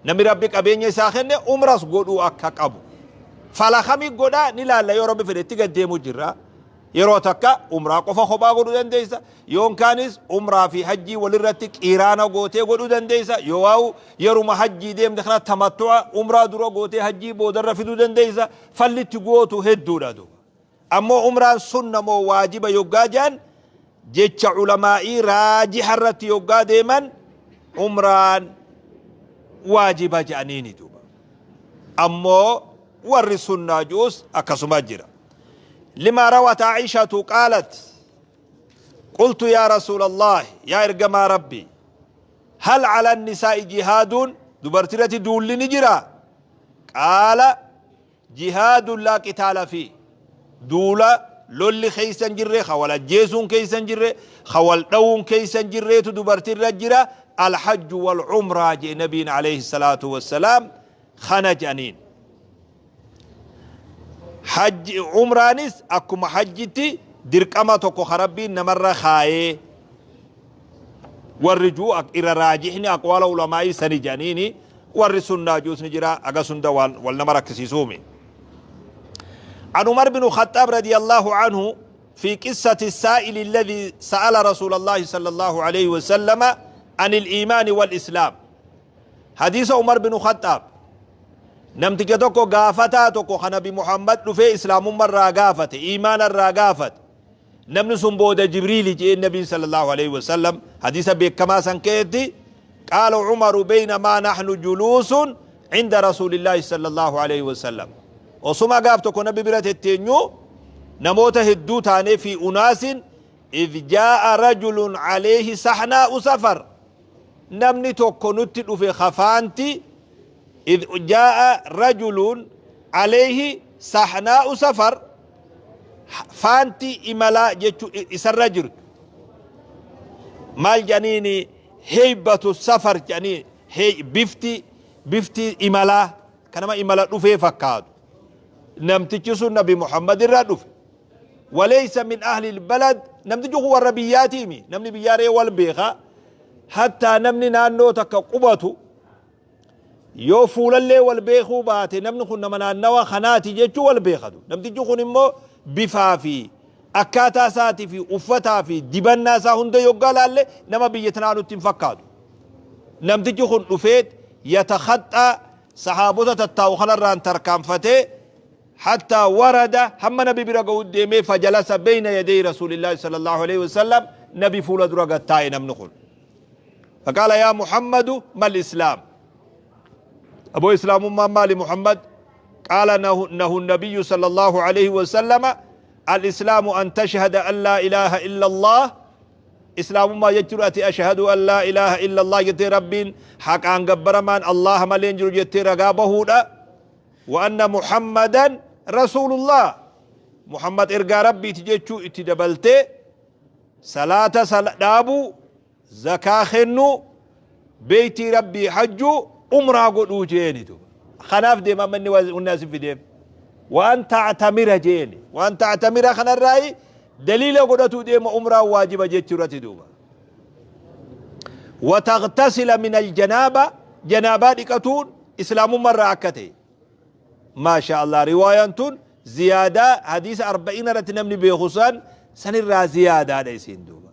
Namni Rabbi qabeenya isaa kenne umras godhuu akka qabu. Fala kami godhaa ni laalla, yoo Rabbi fedhe itti gad deemu jirra. Yeroo takka umraa qofa kophaa godhuu dandeessa. Yoonkaanis umraa fi hajjii walirratti qiiraana gootee godhuu dandeessa. Yoowaa'u yeruma hajjii deemte kana tamattu'a umraa dura gootee hajjii boodarra fiduu dandeessa. Falli itti gootu hedduudha duuba. Ammoo umraan sunna moo waajiba yoggaa jedhan, jecha ulamaa'ii raajiha irratti yoggaa deeman umraan waajiba jedhaniini duuba. Ammoo warri sunnaa ji'us akkasuma jira. Lima rawat Aishatu qaalat. Qultu yaa Rasuulallaah, yaa ergamaa Rabbii, hal ala nisaa'i jihaaduun, dubartirratti duulli ni jiraa? Qaala, jihaadun laa qitaala fiih, duula lolli keessa hin jirre, ka wal ajjeesuun keessa hin jirre, ka wal dhawuun keessa hin jirreetu dubartirra jira, alhajju wal umraa jee nabiin alayhi salaatu wassalaam kana jedhaniin. Hajji umraanis akkuma hajjitti dirqama tokko ka Rabbiin namarra kaayee warri juu irra raajihni aqwaala ulamaa'ii sani jedhaniini warri sunnaa juus ni jira hagas hunda waan wal nama rakkisiisuumi. An Umar bin Khaxaab radiyallahu anhu fi qissati saa'ili alladhi sa'ala Rasuulallahi sallallahu alayhi wa sallama anil iimaani wal islaam. Hadiisa Umar bin Khaxxaab namticha tokko gaafataa tokko kan Nabi Muhammad dhufee islaamumma irraa gaafate, iimaana irraa gaafate. Namni sun booda Jibriili je'een Nabiin sallallahu alaihi wasallam hadiisa beekamaa san keessatti qaala Umaru baynamaa nahnu juluusun inda rasuulillaahi sallallahu alaihi wasallam. Osuma gaaf tokko nabi bira tetteenyu namoota hedduu taanee fi unaasin idh jaa'a rajulun alayhi sahnaa'u safar. Namni tokko nutti dhufe ka faanti idh jaa'a rajulun alayhi sahnaa'u safar faanti imalaa jechu isarra jirtu maal jedhaniini heybatu safar jedhanii bifti bifti imalaa ka nama imala dhufee fakkaatu namtichi sun nabi Muhammad irraa dhufe Waleysa min ahlil balad, namtichi kun warra biyyaatiimi, namni biyyaa ree wal beeka, hattaa namni naannoo takka qubatu yoo fuulallee wal beekuu baate namni kun nama naannawa kanaati jechuu wal beekatu. Namtichi kun immoo bifaa fi akkaataa isaatii fi uffataa fi dibannaa isaa hunda yoggaa laalle nama biyya tanaa nutti hin fakkaatu. Namtichi kun dhufeet yatakhaxxaa sahaabota tattaa'u kanarraan tarkaanfatee Hattaa warada, hamma nabi bira gahutti deemee, fajalasa beyna yadey rasuulillaahi sallallaahu aleyhi wasallam, nabi fuula dura gad taa'e namni kun. Faqaala yaa Muhammadu mal islaam? Aboo islaamummaan maali Muhammad? Qaala nahu nabiyyu sallallaahu aleyhi wasallama al-islaamu an tashhada an laa ilaaha illa Allah. Islaamummaa jechuun ati ashhadu an laa ilaaha illa Allah jettee Rabbiin haqaan gabbaramaan Allaha malee hin jiru jettee ragaa bahuudha. Wa anna Muhammadan Rasuulullah. Muhammad ergaa Rabbiiti jechuu itti dabaltee salaata dhaabuu, zakaa kennuu, beeytii Rabbii hajjuu, umraa godhuu jeeni duuba. Kanaaf deema amma inni wanni asi fideef. Wa an ta'tamira jeeni. Wa an ta'tamira kanarraayi daliila godhatuu deema umraan waajiba jechuu irratti duuba. Wa taghtasila min aljanaaba janaabaa dhiqatuun islaamumma irraa akka ta'e. Maasha Allah riwaayaan tun ziyaadaa hadiisa arba'iina irratti namni beeku san sanirraa ziyaadaadha isiin duuba.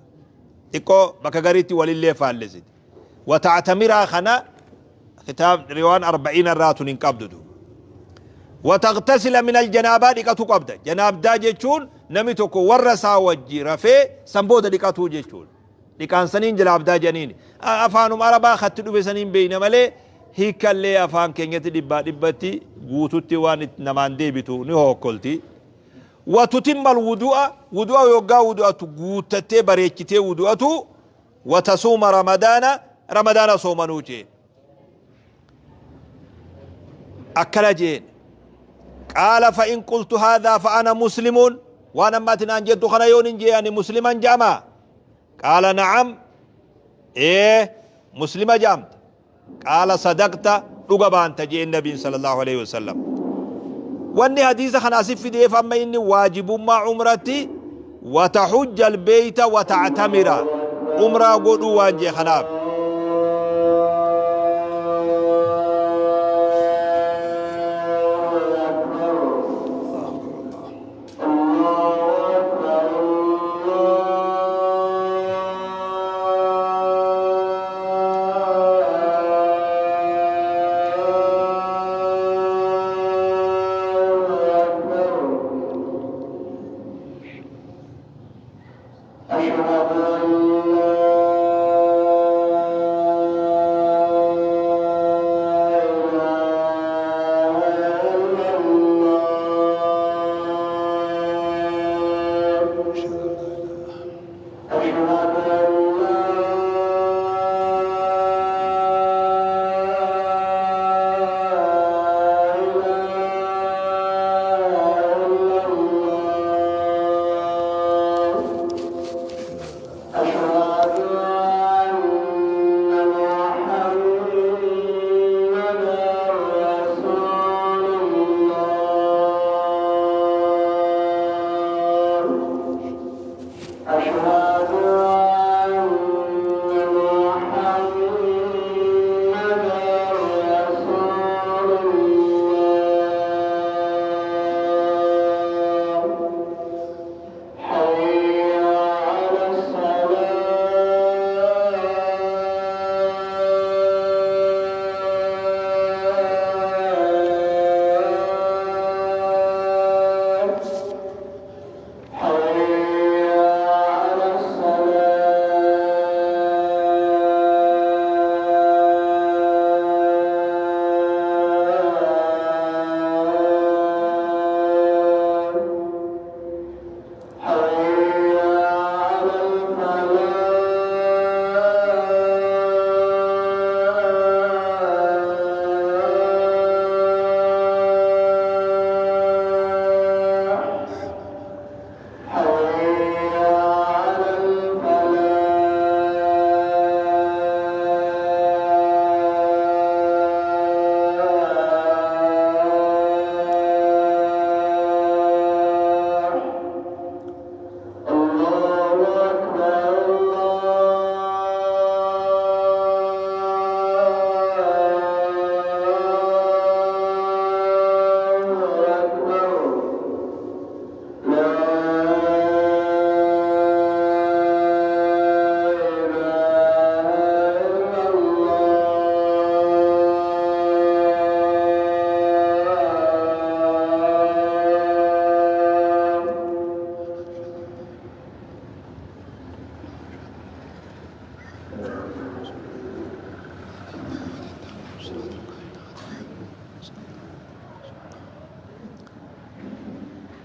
Xiqqoo bakka gariitti walillee faallesiti. Wa ta'tamiraa kana kitaab riwaan arba'iina irraa tun hin qabdu duuba. Wa taghtasila min aljanaabaa dhiqatu qabda. Janaabdaa jechuun namni tokko warra isaa wajji rafee san booda dhiqatuu jechuudha. Dhiqaan saniin jalaabdaa jedhaniini. Afaanuma Arabaa katti dhufe saniin beeyna malee hiikkallee afaan keenyatti dhibbaa dhibbatti guututti waan namaan deebitu ni hookkolti. Wa tutimmal wudu'a, wudu'a yoggaa wudu'atu guuttattee bareechitee wudu'atu, wa tasuuma ramadaana, ramadaana soomanuu jeen. Akkana jeen. Qaala fa in qultu haadhaa fa ana muslimuun, waan amma ati naan jettu kana yoon hin jee ani musliman je'amaa? Qaala na'am, ee muslima je'amta. Qaala sadaqta, dhuga baanta jeen nabiin sallallahu alaihi wasallam. Wanni hadiisa kana asi fideef amma inni waajibummaa umratti watahujja albeeyta wata'tamira umraa godhuu waan jee kanaaf.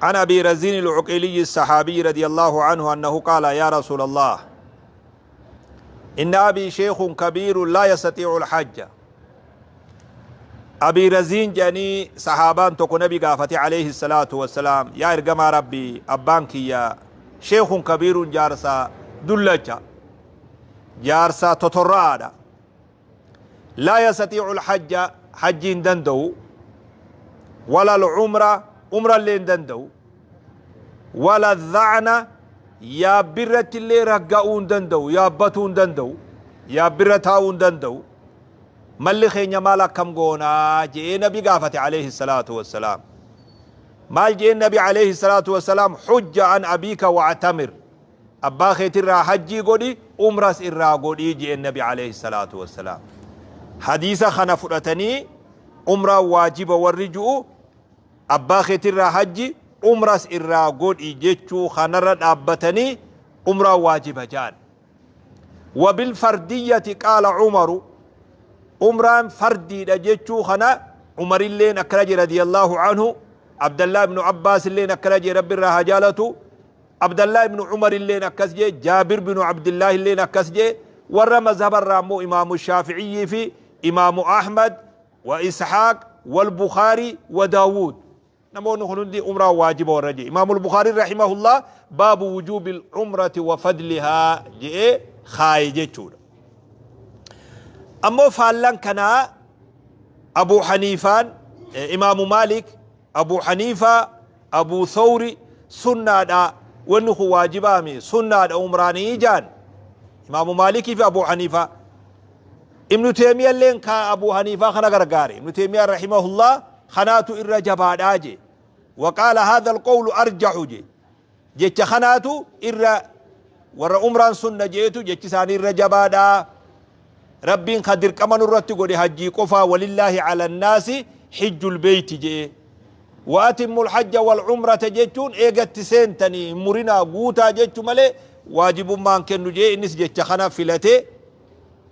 عن أبي رزين العقيلي الصحابي رضي الله عنه أنه قال يا رسول الله إن أبي شيخ كبير لا يستطيع الحج. أبي رزين جاني صحابان تكو نبي قافتي عليه الصلاة والسلام يا إرقما ربي أبانكي يا شيخ كبير جارسا دلجا جارسا تطرادا لا يستطيع الحج حج دندو ولا العمرة عمرة اللي دندو ولا الذعنة يا برة اللي رقاون دندو يا بتون دندو يا برتاون دندو ملي خينيا مالا كم قونا جئ نبي قافت عليه الصلاة والسلام. مال جئ النبي عليه الصلاة والسلام حج عن أبيك واعتمر أبا خيت الرا حجي قولي أمرس الرا قولي جئ النبي عليه الصلاة والسلام. حديث خنا فرتني عمرة واجب والرجوع أبا خيت الرا حجي أمرس الرا قولي جئتشو خنا رد أبتني عمرة واجب جان. وبالفردية قال عمر عمران فردي رجتشو خنا عمر اللي نكرج رضي الله عنه عبد الله بن عباس اللي نكرج رب الرهجالته عبد الله بن عمر اللي نكسجي جابر بن عبد الله اللي نكسجي ور مذهب الرامو إمام الشافعي في إمام أحمد وإسحاق والبخاري وداود نمون خلون دي عمرة واجب ورجي. إمام البخاري رحمه الله باب وجوب العمرة وفضلها جي خايجة چور. أمو فالان كنا أبو حنيفة إمام مالك أبو حنيفة أبو ثوري سنة دا ونخو واجبامي سنة دا عمراني جان إمام مالك في أبو حنيفة. ابن تيمية لين كا أبو حنيفة خنا غرغاري ابن تيمية رحمه الله خناتو إر جباد آجي وقال هذا القول أرجح جي جيتش خناتو إر ور عمران سنة جيتو جيتش ساني إر جبادا ربين قدر كما نرتي قولي حجي قفا ولله على الناس حج البيت جي وأتم الحج والعمرة جيتون إيغت سنتني مرنا قوتا جيتو مالي واجب ما كنو جي إنس جيتش خنا فلتي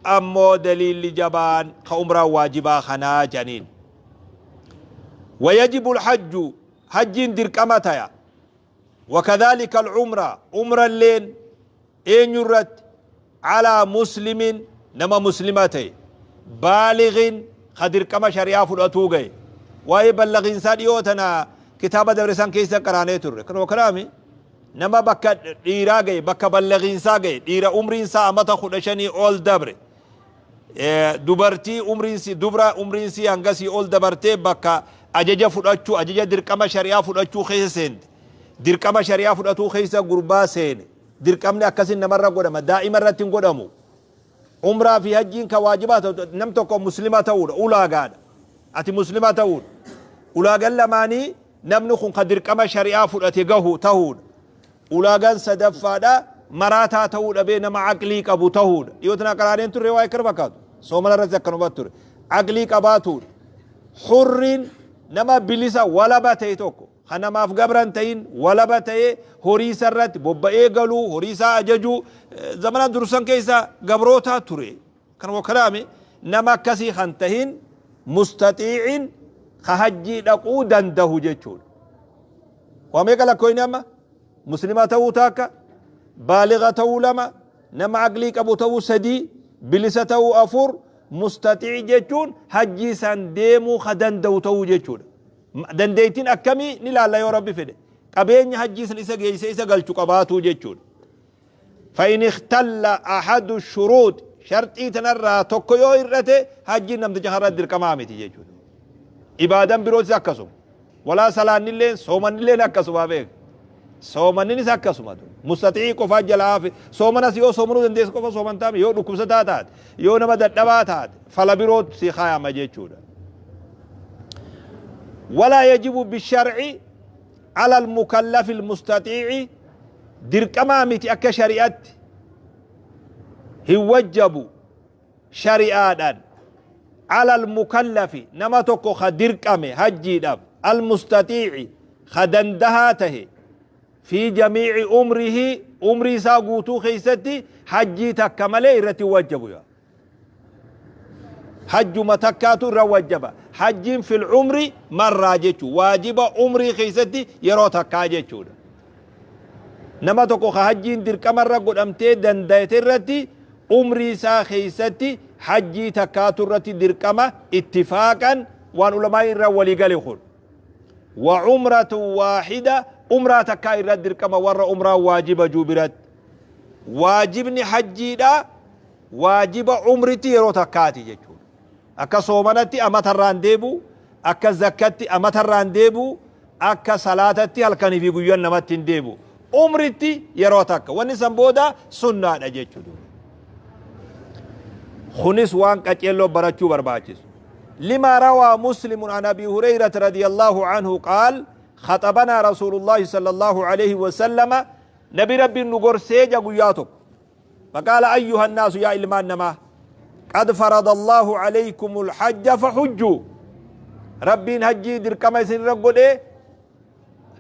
أمو دليل جبان خمرة واجبا خنا جنين. ويجب الحج حج دركمتها وكذلك العمرة عمرة اللين إن يرت على مسلم نما مسلمتي بالغ خدر كما شريعة فلاتوغي ويبلغ إنسان يوتنا كتابة درسان كيسا قراني تر كنو كلامي نما بكا ديراغي بكا بلغ إنسان ديرا عمر إنسان أمتا خدشني أول دبر دبرتي عمر إنسي دبرا عمر إنسي أنغسي أول دبرتي بكا أججا فلاتو أججا دركما شريعة فلاتو خيسند دركما شريعة فلاتو خيسا غربا سين دركمني أكسين نمرة قدما دائما رتين قدمو عمرة في حجين كواجبات نمتك مسلمة تقول أولا قاد أتي مسلمة تقول أولا قال لماني نمنخ قدر كما شريعة فلاتقه تهود أولا قال سدفادا مراتا تهود أبين مع عقليك أبو تهود يوتنا قرارين تر رواية كربكات سومنا رزق كنوبات عقليك أباتود حر نما بلسا ولا باتيتوكو خنا ما في قبران تين ولا باتي هوري سرت بوبا إيقالو هوري سا أججو زمنا درسان كيسا قبروتا تري كانوا كلامي نما كسي خنتهين مستطيع خهجي لقو دنده جيتشون وميقا لكوين أما مسلمة تاكا بالغة لما نما عقليك أبو تو سدي بلسة تو أفور مستطيع جيتشون هجي سان ديمو خدنده تو جيتشون دنديتين أكمي نلا لا يا ربي فده قبين هجي سن إسا جيسا إسا قلتو قباتو جيتشون. فإن اختل أحد الشروط شرط تنرى توكيو إرته هجي نمت جهر در كمامتي جيتشون إبادة بروز أكسم ولا صلاة نلين صومن نلين أكسم أبيك صومن نلين أكسم مستطيع كفا جلاف صومن سيو صومنو دنديس كفا صومن تام يو ركوب ستاتات يو نمد دباتات فلا بروز سيخايا ما جيتشون. ولا يجب بالشرع على المكلف المستطيع دركما متي أكا شريعت هو شريعة على المكلف نما توكو خدركمي هجي داب المستطيع خدندهاته في جميع عمره عمري ساقوتو خيستي حجي تكملي رتي وجبوا يا حج متكاتو روجبا Hajjiin fil umri marraa jechu, waajiba umrii keessatti yeroo takkaa jechuudha. Nama tokko ka hajjiin dirqama irra godhamtee dandayate irratti umrii isaa keessatti hajjii takkaatu irratti dirqama, ittifaaqan waan ulamaa'ii irra walii gale kun. Wa umratu waahida, umraa takkaa irra dirqama warra umraan waajiba juu biratti. Waajibni hajjiidha waajiba umritti yeroo takkaati jechuudha. Akka soomanatti amata irraa hin deebi'u, akka zakkatti amata irraa hin deebi'u, akka salaatatti halkanii fi guyyan namatti hin deebi'u. Umritti yeroo takka. Wanni san booda sunnaadha jechuudha. Kunis waan qaceelloo barachuu barbaachisu. Lima rawaa Muslimun an Abi Hurayrata radiyallahu anhu qaal khaxabanaa Rasuulullaahi sallallahu alayhi wa sallama, Nabi Rabbiin nu gorsee ja guyyaa tokko. Faqaala ayyuha nnaasu, yaa ilmaan namaa, qad farada Allaahu alaykumul hajja fahujjuu, Rabbiin hajjii dirqama isin irra godhee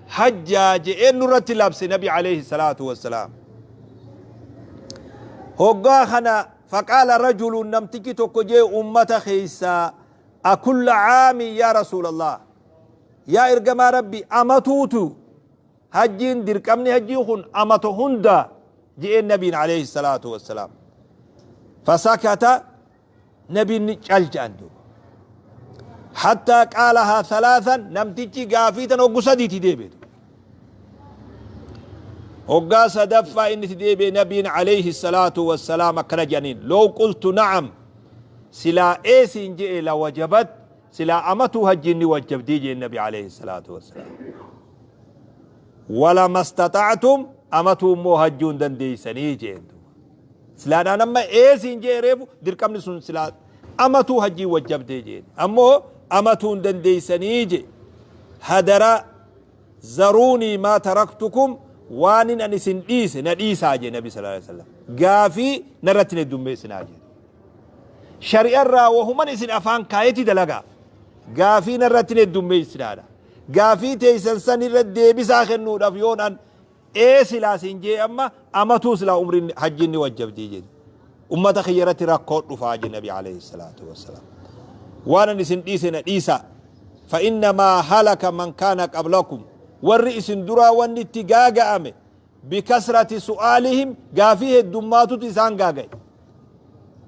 hajjaa je'ee nurratti labse nabi alayhi salaatu wassalaam. Hoggaa kana faqaala rajulun, namtichi tokko jee ummata keessaa, akulla caamin yaa rasuulallah, yaa ergamaa Rabbi, amatuutu hajjiin dirqamni hajjii kun amata hunda je'een nabiin alayhi salaatu wassalaam. Fasakata, nabiin ni cal je'an duuba. Hattaa qaalahaa thalaasan, namtichi gaafii tan hoggu sadiiti deebi'e. Hoggaa sadaffaa inni itti deebi'e nabiin alayhi salaatu wassalaam akkana jedhaniin, loo qultu na'am, silaa ee siin je'e, la wajabat, silaa amatuu hajjiin ni wajjabdii jeen nabi alayhi salaatu wassalaam. Wala mastaxa'tum, amatuu immoo hajjuu hin dandeeysanii jeen duuba. Silaadhaan amma ee siin jee reefu dirqamni sun silaa amatuu hajjii wajjabdee jeen. Ammoo amatuu hin dandeeysanii jee. Hadara zaruunii maa taraktukum, waanin an isin dhiise na dhiisaa jee nabi sallallahu alaihi wasallam. Gaafii narratti hin heddummeessinaa jee. Shari'a irraa wahuman isin afaan kaayeti dalagaa. Gaafii narratti hin heddummeessinaadha. Gaafii teeysan san irra deebisaa kennuudhaaf yoon an ee silaa siin jee amma amatuu silaa umriin hajjiin ni wajjabdii jedhe. Ummata kiyya irratti rakkoo dhufaa jedhe nabi alayhi salaatu wassalaam. Waan an isin dhiise na dhiisaa. Fa'innamaa halaka man kaana qablakum. Warri isin duraa wanni itti gaaga'ame bikasrati su'aalihim, gaafii heddummaatutu isaan gaaga'e.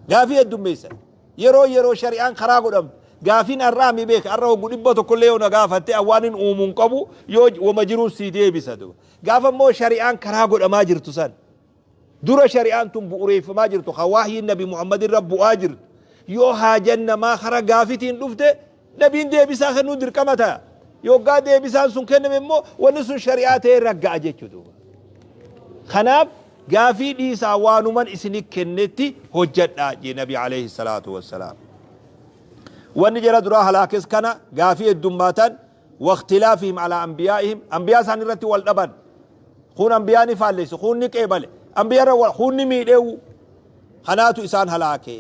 Gaafii heddummeessan. Yeroo yeroo shari'aan karaa godhamtu gaafiin har'aa mi beeka, har'a hoggu 100 illee yoo na gaafatte an waan hin uumu hin qabu, yoo wama jiruun sii deebisa duuba. Gaafa immoo shari'aan karaa godhamaa jirtu san, dura shari'aan tun bu'ureeffamaa jirtu, ka waahyiin nabi Muhammad irra bu'aa jirtu, yoo haajan namaa kara gaafitiin dhufte nabiin deebisaa kennuu dirqama ta'a. Yoggaa deebisaan sun kenname immoo wanni sun shari'aa ta'ee ragga'a jechuudha duuba. Kanaaf gaafii dhiisaa, waanuman isini kennetti hojjadhaa jee nabi alayhi salaatu wassalaam. Wanni jara duraa halaakes kana, gaafii heddummaatan, waqtilaafihim alaa anbiyaa'ihim, anbiyaa isaan irratti wal dhaban. Kun anbiyaa ni faallesse, kun ni qeebale, anbiyaa irra wal, kun ni miidheewu. Kanaatu isaan halaake.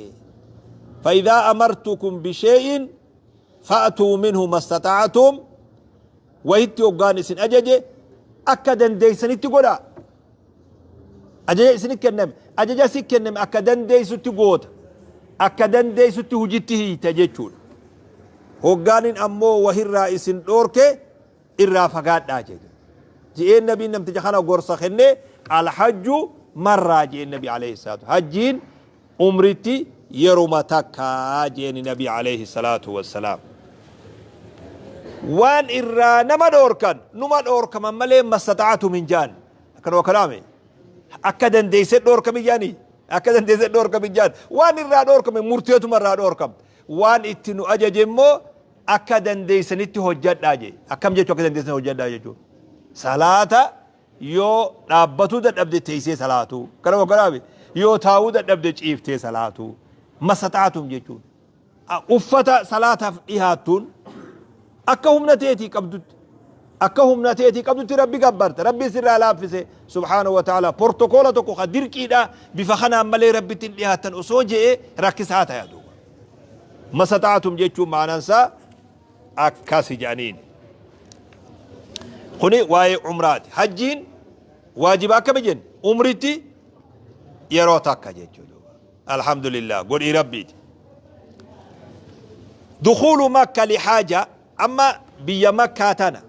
Fa'idaa amartukum bishee'in fa'atuu minhu mastaxa'atum, wahitti hoggaan isin ajaje akka dandeeysanitti godhaa. Ajaja isini kenname, ajaja si kenname akka dandeeysutti goota, akka dandeeysutti hujitti hiiyta jechuudha. Hoggaanin ammoo wahirraa isin dhoorke irraa fagaadhaa jedhe. Je'een nabiin namticha kana gorsa kennee, alhajju marraa je'een nabi alayhi salaatu. Hajjiin umritti yeruma takka je'eni nabi alayhi salaatu wassalaam. Waan irraa nama dhoorkan numa dhoorkaman malee mastaxa'atum hin ja'an. Akkanuma kanaame akka dandeessee dhoorkami jaanii, akka dandeessee dhoorkami jaan, waan irraa dhoorkame murteetuma irraa dhoorkamte. Waan itti nu ajaje immoo akka dandeessanitti hojjadhaa jee. Akkam jechuu akka dandeessan hojjadhaa jechuun? Salaata yoo dhaabbatuu dadhabde teessee salaatuu. Kanuma kanaame yoo taa'uu dadhabde ciiftee salaatuu. Masaxaatum jechuun. Uffata salaataaf dhihaattuun akka humna teetii qabdutti, akka humna teetii qabdutti Rabbi gabbarta. Rabbi sirraa laaffise subhaanahu wa ta'ala. Portokoola tokko ka dirqiidha bifa kanaan malee Rabbitti hin dhihaattan osoo je'ee rakkisaa ta'a duuba. Masaxaatum jechuun ma'anaan isaa akkasi jedhaniin. Kuni waa'ee umraati. Hajjiin waajiba akkami jenne? Umritti yeroo takka jechuudha. Alhamdulillah, godhii Rabbiiti. Dukuulu Makka lihaaja, amma biyya Makkaa tana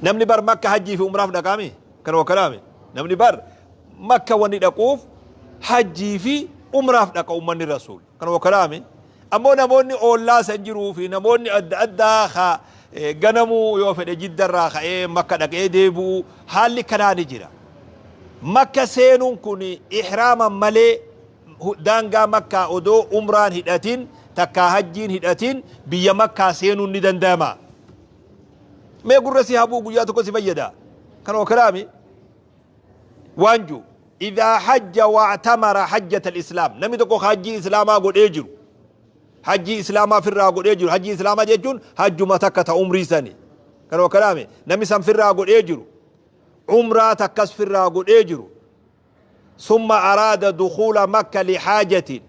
namni bar Makka hajjii fi umraaf dhaqaami kanuma kanaami. Namni bar Makka wanni dhaquuf hajjii fi umraaf dhaqa ummanni Rasuul, kanuma kanaami. Ammoo namoonni oollaa san jiruu fi namoonni adda addaa ka ganamuu yoo fedhe Jiddarraa ka'ee Makka dhaqee deebi'u, haalli kanaa ni jira. Makka seenuun kun ihraama malee, daangaa Makkaa odoo umraan hidhatin takkaa hajjiin hidhatin biyya Makkaa seenuun ni danda'ama? Mee gurra si habuu, guyyaa tokko si fayyada. Kanuma kalaami waan jiru. Idhaa hajja wa'tamara hajjata islaam, namni tokko hajjii islaamaa godhee jiru, hajjii islaamaa firraa godhee jiru, hajjii islaamaa jechuun hajjuma takka ta umrii sani, kanuma kalaami, namni san firraa godhee jiru, umraa takkas firraa godhee jiru, summa araada dukuula Makka lihaajatin,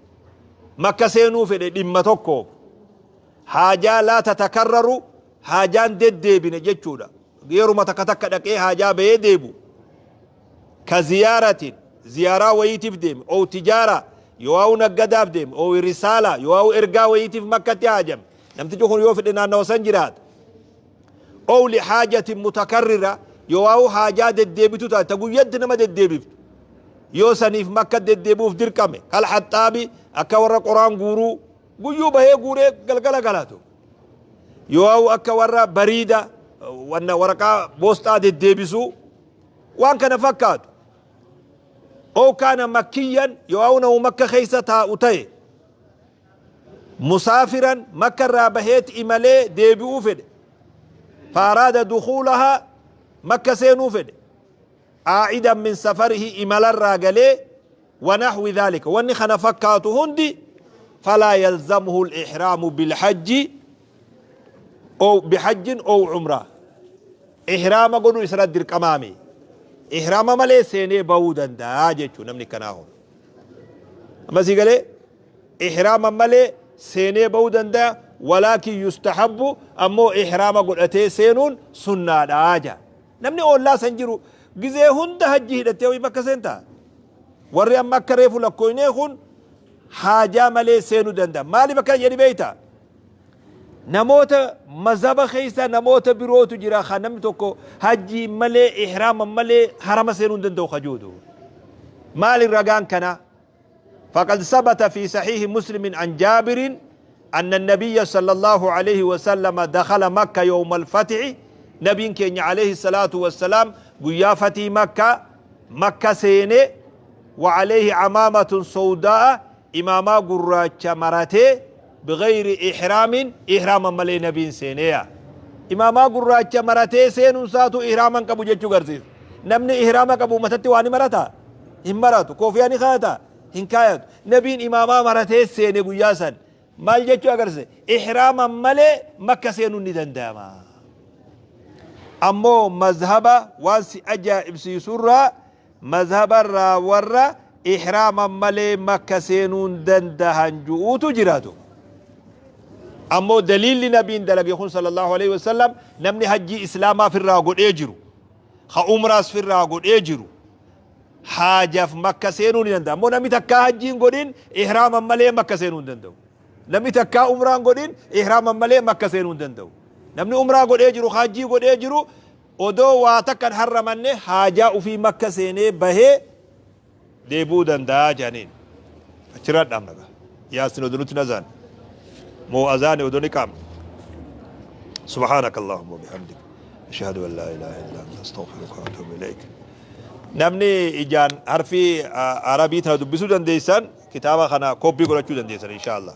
Makka seenuu fedhe dhimma tokkoof, haajaa laa tatakarraru, haajaan deddeebine jechuudha, yeruma takka takka dhaqee haajaa bahee deebu, ka ziyaaratin, ziyaaraa wayiitiif deeme, ow tijaara, yoo'aawu naggadaaf deeme, ow risaala, yoo'aawu ergaa wayiitiif Makkatti haajame, namtichi kun yoo fedhe naannawa san jiraata, ow lihaajatin mutakarrira, yoo'aawu haajaa deddeebitu taate, ta guyyatti nama deddeebiftu, yoo saniif Makka deddeebi'uuf dirqame, kal haxxaabi, akka warra qoraan guuruu guyyuu bahee guuree galgala galatu, yoo'aawu akka warra bariida, wanna waraqaa boosxaa deddeebisuu, waan kana fakkaatu, ow kaana makkiyyan, yoo'aawu namu Makka keessa taa'u ta'e, musaafiran, Makka irraa baheet imalee deebi'uu fedhe, faaraada dukuulahaa, Makka seenuu fedhe, aa'idan min safarihi, imalarraa galee, wanaxwi dhaalika, wanni kana fakkaatu hundi, falaa yalzamuhu al-ihraamu bilhajji ow bihajjin ow umraa, ihraama godhuu isarratti dirqamaami, ihraama malee seenee bahuu danda'a jechuu. Namni kanaa kun amma sii galee, ihraama malee seenee bahuu danda'a. Walaakin yustahabbu, ammoo ihraama godhatee seenuun sunnaadha jaa. Namni oollaa san jiru gizee hunda hajji hidhattee wayii bakka seentaa? Warri amma akka reefu lakkooynee kun haajaa malee seenuu danda'a. Maaliif akkana jedhi beektaa? Namoota mazhaba keessa namoota birootu jira kan namni tokko hajjii malee, ihraama malee harama seenuu hin danda'u kajuutu. Maali ragaan kanaa? فقد ثبت في صحيح مسلم عن جابر أن النبي صلى الله عليه وسلم دخل مكة يوم الفتح، نبي كين عليه الصلاة والسلام قيا فتي مكة، مكة سيني، وعليه عمامة سوداء، إماما قراچ مرته، بغير إحرام، إحراما ملي نبي سينيا. إماما قراچ مرته سينون ساتو إحراما قبو جچو غرسيس. Namni ihraama qabu matatti waa ni marata? Hin maratu. Koofiyaa ni kaayata? Hin kaayatu. Nabiin imaamaa maratee seene guyyaa san. Maal jechuu agarsiise? Ihraama malee Makka seenuun ni danda'ama. Ammoo mazhaba waan si ajaa'ibsiisurraa, mazhaba irraa warra ihraama malee Makka seenuun dandahan ju'uutu jiraatu. Ammoo daliilli nabiin dalage kun sallallahu alaihi wasallam, namni hajjii islaamaa firraa godhee jiru, ka umraas firraa godhee jiru, haajaf Makka seenuu ni danda'a. Ammoo namni takkaa hajjii hin godhin ihraaman malee Makka seenuu hin danda'u. Namni takkaa umraa hin godhin ihraaman malee Makka seenuu hin danda'u. Namni umraa godhee jiru, hajjii godhee jiru, odoo waa takka hin harramanne haajaa ufii Makka seenee bahee deebi'uu danda'a jedhaniin. Achirraa dhaabna gaa. Yaasin odoo nutti nazaan. Moo azaani odoo ni qaamne. سبحانك اللهم وبحمدك، أشهد أن لا إله إلا أنت، أستغفرك وأتوب إليك. Namni ijaan harfii Arabii tana dubbisuu dandeessan kitaaba kana koppii godhachuu dandeessan insha Allah.